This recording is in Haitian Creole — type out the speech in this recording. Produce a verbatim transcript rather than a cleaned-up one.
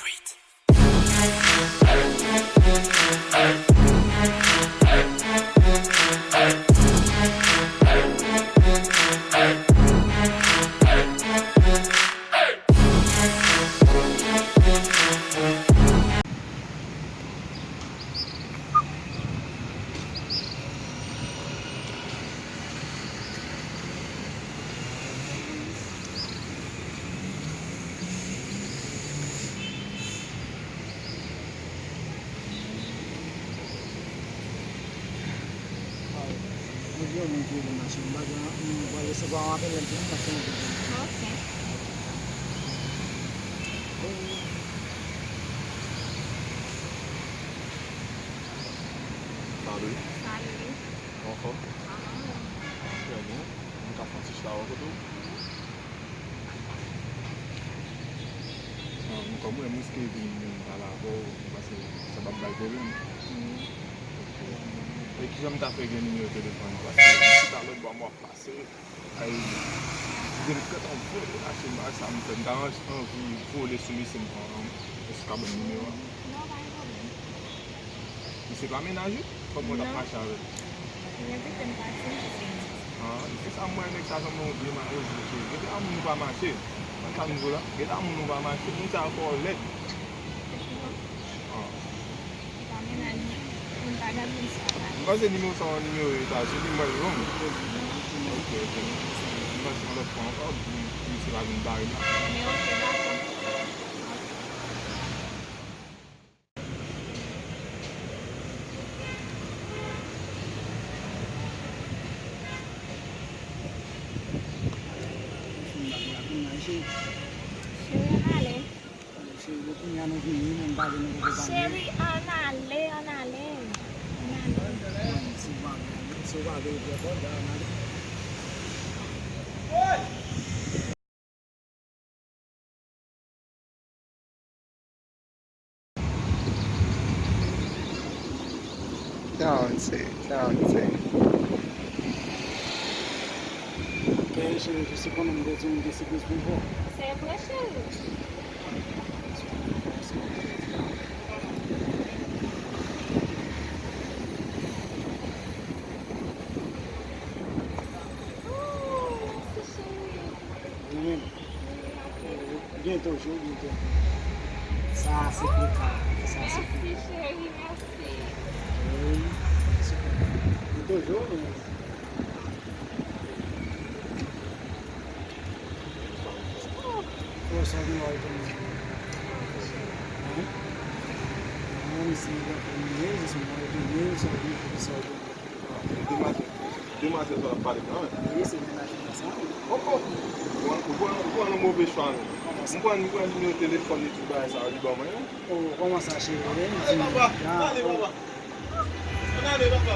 Beat. Mwen gen yon moun ki rele m la, cheri. M pa gen, m pral resevwa yon apèl, lè m fini, m ap fè yon apèl. Ok. Salut. Salut. Anfòm? Anfòm. Ah, trè byen. M ka fè yon ti chita bò kote w? Ah, m kòm wè m riske vin menm pale avè w, m panse sa p ap bay pwoblèm. Ok. E kijan m ta fè gen nimewo telefòn ou? Paske m chita lòt bò, m w ap pase. Ay, m te gentan vole lache m pa sa m fè. M ta anvi vole sou mesye m pran, èske w ka ban m nimewo a? Non, pa gen pwoblèm. Misye pa mennaj ou? Kòman w t ap mache avè l? Li envite m pati, m di se. Ah, se sa m wè nèg sa sanble yon vye mawozo, mesye. Gen de moun nou pa mache. Mwen sa m di w la, gen de moun nou pa mache. Moun sa fò lèd. Ah. Li pa mennaj mwen. Moun pa gad moun sa. M panse nimewo sa yon nimewo Etazini, m wè l long. Ok, ok. M panse yon lòt fwa ankò, misye pa vin bare m la. Men ok, dakò. Cheri, ann ale. Cheri, kounye a nou vini, nou pale, nou poko pale. Cheri, ann ale, ann ale. Ann ale. Si w pa vle, si w pa vle, ann ale. Sa w di, sa w di. Ok, cheri, jis ou konnen m te di w m gen sipriz pou w fè. Se vre, cheri. Oh, mèsi, cheri. Ou menm? Wi, m ap Byen toujou, byen toujou. Sa se pli ka, sa se pli ka. Mèsi, cheri, mèsi. Wi, se pli ka. Byen toujou, men. Oh, sa gen lè w tonbe. Hein? Mwen, si mwen tonbe, jis mwen tonbe, sa w gen, sa w gen. Demwazèl, demwazèl sa w ap pale la, wi. Wi, se mennaj mwen sa. Oh, oh. Ou pran, ou pran, ou pran yon move chwa, non. Kòman sa? M pran, m pran nimewo telefòn li, tout bagay sa yo, li ban mwen, non. Oh, kòman sa, cheri? Ann ale, papa. Ann ale, papa. Ann ale, papa.